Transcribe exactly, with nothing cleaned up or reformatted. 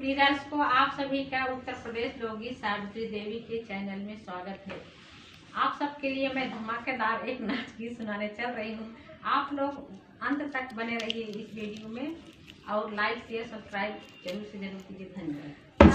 श्री दर्शकों, आप सभी का उत्तर प्रदेश लोकगीत सावित्री देवी के चैनल में स्वागत है। आप सबके लिए मैं धमाकेदार एक नाच गीत सुनाने चल रही हूँ। आप लोग अंत तक बने रहिए इस वीडियो में और लाइक, शेयर, सब्सक्राइब जरूर से जरूर कीजिए। धन्यवाद।